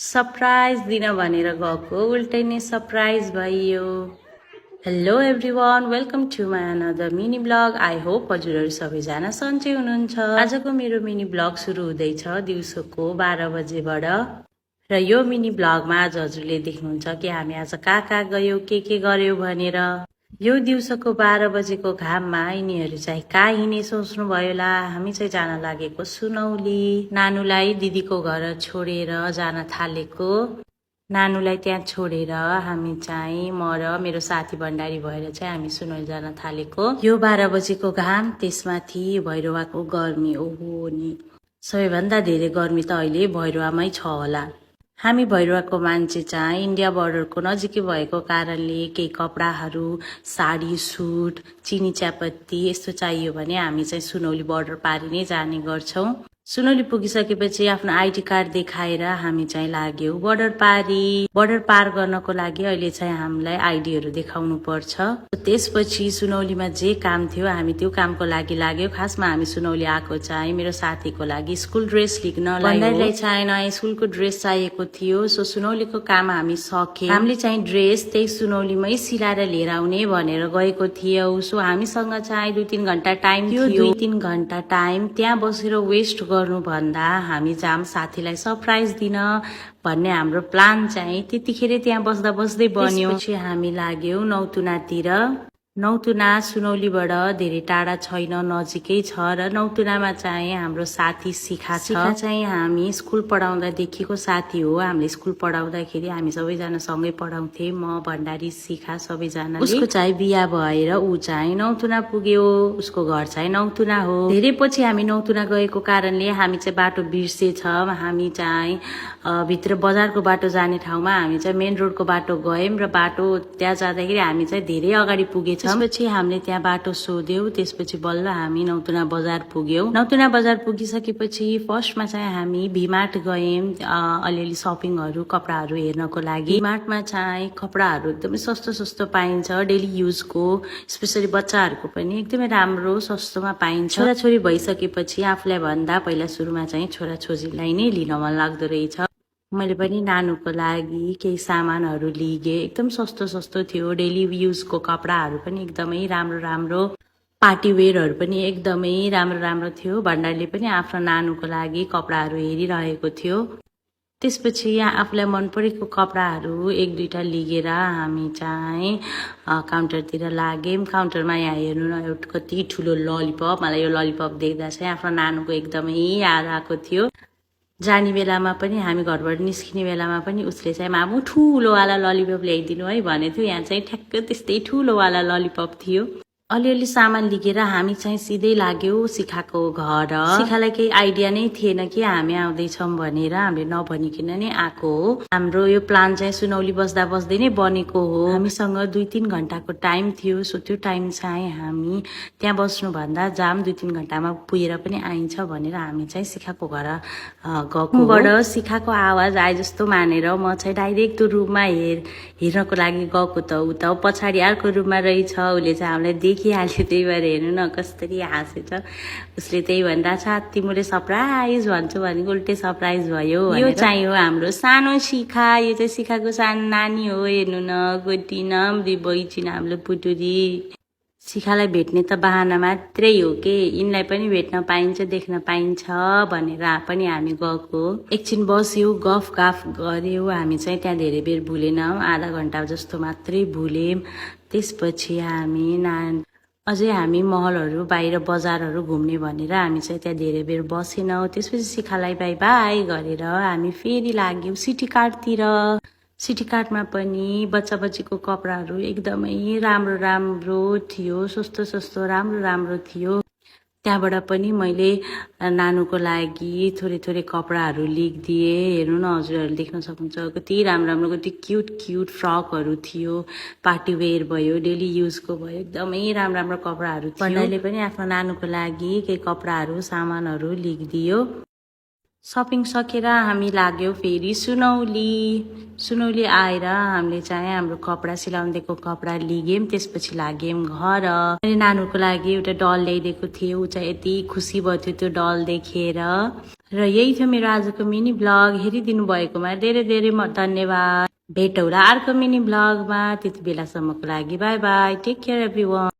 Surprise दिन भनेर गएको उल्टै नै सरप्राइज भयो। Hello everyone, welcome to my another mini blog. I hope हजुरहरू सबैजना सन्चै हुनुहुन्छ। आजको मेरो मिनी ब्लग सुरु हुँदैछ दिउँसोको 12 बजेबाट र यो मिनी ब्लगमा आज हजुरले देख्नुहुन्छ कि हामी आज कहाँ गयौँ के गर्यौँ भनेर। यो दिउँसोको 12 बजेको घाममा यिनीहरू चाहिँ कहाँ हिँड्ने सोच्नुभयो होला। हामी चाहिँ जान लागेको सुनौली। नानुलाई दिदीको घर छोडेर जान थालेको। नानुलाई त्यहाँ छोडेर हामी चाहिँ म र मेरो साथी भण्डारी भएर चाहिँ हामी सुनौली जान थालेको। यो 12 बजेको घाम, त्यसमाथि भैरवाको गर्मी, ओहो नि सबैभन्दा धेरै गर्मी त अहिले भैरवामै छ होला। हामी भैरवाको मान्छे चाहिँ इन्डिया बोर्डरको नजिकै भएको कारणले केही कपडाहरू, साडी, सुट, चिनी चियापत्ती यस्तो चाहियो भने हामी चाहिँ सुनौली बोर्डर पारी नै जाने गर्छौं। सुनौली पुगिसकेपछि आफ्नो आइडी कार्ड देखाएर हामी चाहिँ लाग्यौं बोर्डर पारी। बोर्डर पार गर्नको लागि अहिले चाहिँ हामीलाई आइडीहरू देखाउनु पर्छ। त्यसपछि सुनौलीमा जे काम थियो हामी त्यो कामको लागि लाग्यौं। खासमा हामी सुनौली आएको चाहिँ मेरो साथीको लागि स्कुल ड्रेस लिन। भन्दारीलाई चाहिँ नयाँ स्कुलको ड्रेस चाहिएको थियो। सो सुनौलीको काम हामी सक्यौं। हामीले चाहिँ ड्रेस त्यही सुनौलीमै सिलाएर लिएर आउने भनेर गएको थियौं। सो हामीसँग चाहिँ 2-3 घण्टा टाइम थियो। 2-3 घण्टा टाइम त्यहाँ बसेर वेस्ट गर्नु भन्दा हामी जाम साथीलाई सरप्राइज दिन भन्ने हाम्रो प्लान चाहिँ त्यतिखेर त्यहाँ बस्दा बस्दै बन्यो। त्यसपछि हामी लाग्यौं नौतुनातिर। नौतुना सुनौलीबाट धेरै टाढा छैन, नजिकै छ र नौतुनामा चाहिँ हाम्रो साथी शिखा छ। शिखा चाहिँ हामी स्कुल पढाउँदादेखिको साथी हो। हामीले स्कुल पढाउँदाखेरि हामी सबैजना सँगै पढाउँथे, म भण्डारी शिखा सबैजना। उसको चाहिँ बिहा भएर ऊ चाहिँ नौतुना पुग्यो। उसको घर चाहिँ नौतुना हो। धेरै पछि हामी नौतुना गएको कारणले हामी चाहिँ बाटो बिर्सेछौँ। हामी चाहिँ भित्र बजारको बाटो जाने ठाउँमा हामी चाहिँ मेन रोडको बाटो गयौं र बाटो त्यहाँ जाँदाखेरि हामी चाहिँ धेरै अगाडि पुगेछौँ। त्यसपछि हामीले त्यहाँ बाटो सोध्यौं। त्यसपछि बल्ल हामी नौतुना बजार पुग्यौं। नौतुना बजार पुगिसकेपछि फर्स्टमा चाहिँ हामी भीमार्ट गयौं अलिअलि सपिङहरू, कपडाहरू हेर्नको लागि। भीमार्टमा चाहिँ कपडाहरू एकदमै सस्तो सस्तो पाइन्छ, डेली युजको, स्पेसली बच्चाहरूको पनि एकदमै राम्रो सस्तोमा पाइन्छ। छोराछोरी भइसकेपछि आफूलाई भन्दा पहिला सुरुमा चाहिँ छोराछोरीलाई नै लिन मन लाग्दो रहेछ। मैले पनि नानुको लागि केही सामानहरू लिएँ। एकदम सस्तो थियो। डेली युजको कपडाहरू पनि एकदमै राम्रो, पार्टी वेयरहरू पनि एकदमै राम्रो थियो। भण्डारले पनि आफ्नो नानुको लागि कपडाहरू हेरिरहेको थियो। त्यसपछि आफूलाई मन परेको कपडाहरू 1-2टा लिएर हामी चाहिँ काउन्टरतिर लाग्यौं। काउन्टरमा यहाँ हेर्नु न, एउटा कति ठुलो ललिपप। मलाई यो ललिपप देख्दा चाहिँ आफ्नो नानुको एकदमै याद आएको थियो। जाने बेलामा पनि हामी घरबाट निस्किने बेलामा पनि उसले चाहिँ मामु ठुलोवाला ललिपप ल्याइदिनु है भनेको थियो। यहाँ चाहिँ ठ्याक्क त्यस्तै ठुलोवाला ललिपप थियो। अलिअलि सामान लिएर हामी चाहिँ सिधै लाग्यौं शिखाको घर। शिखालाई केही आइडिया नै थिएन कि हामी आउँदैछौँ भनेर, हामीले नभनिकन नै आएको हो। हाम्रो यो प्लान चाहिँ सुनौली बस्दा बस्दै नै बनेको हो। हामीसँग 2-3 घण्टाको टाइम थियो। सो त्यो टाइम चाहिँ हामी त्यहाँ बस्नुभन्दा जाम 2-3 घण्टामा पुगेर पनि आइन्छ भनेर हामी चाहिँ शिखाको घर गएकोबाट शिखाको आवाज आए जस्तो मानेर म चाहिँ डाइरेक्ट त्यो रुममा हेर्नको लागि गएको त उता पछाडि अर्को रुममा रहेछ। उसले चाहिँ हामीलाई देखिहाल्यो, त्यही भएर हेर्नु न कसरी हाँसेछ। उसले त्यही भन्दा छ तिमीले सरप्राइज भन्छु भने उल्टै सरप्राइज भयो। यो चाहिँ हो हाम्रो सानो शिखा। यो चाहिँ शिखाको सानो नानी हो। हेर्नु न, गोटिना बैचिन हाम्रो पुटुरी। शिखालाई भेट्ने त बहाना मात्रै हो के, यिनलाई पनि भेट्न पाइन्छ, देख्न पाइन्छ भनेर पनि हामी गएको। एकछिन बस्यौं, गफ गर्यौं। हामी चाहिँ त्यहाँ धेरै बेर भुलेनौं, आधा घण्टा जस्तो मात्रै भुल्यौं। त्यसपछि हामी अझै हामी महलहरू, बाहिर बजारहरू घुम्ने भनेर हामी चाहिँ त्यहाँ धेरै बेर बसेनौं। त्यसपछि शिखालाई बाई बाई गरेर हामी फेरि लाग्यौं सिटी कार्टतिर। सिटी कार्टमा पनि बच्चाको कपडाहरू एकदमै राम्रो थियो, सस्तो राम्रो थियो। त्यहाँबाट पनि मैले नानुको लागि थोरै कपडाहरू लिइदिएँ। हेर्नु न, हजुरहरूले देख्न सक्नुहुन्छ कति राम्रो कति क्युट फ्रकहरू थियो। पार्टी वेयर भयो, डेली युजको भयो, एकदमै राम्रो कपडाहरू थियो। भन्नाले पनि आफ्नो नानुको लागि केही कपडाहरू, सामानहरू लिइदियो। शपिङ सकेर हामी लाग्यौं फेरि सुनौली आएर हामीले चाहिँ हाम्रो कपडा सिलाउँदैको कपडा लिगेम। त्यसपछि लाग्यौं घर। मैले नानुको लागि एउटा डल ल्याइदिएको थिएँ। ऊ चाहिँ यति खुसी भयो त्यो डल देखेर। र यही थियो मेरो आजको मिनी ब्लग। हेरिदिनु भएकोमा धेरै धेरै धन्यवाद। भेटौँला अर्को मिनी ब्लगमा, त्यति बेलासम्मको लागि bye bye, take care everyone.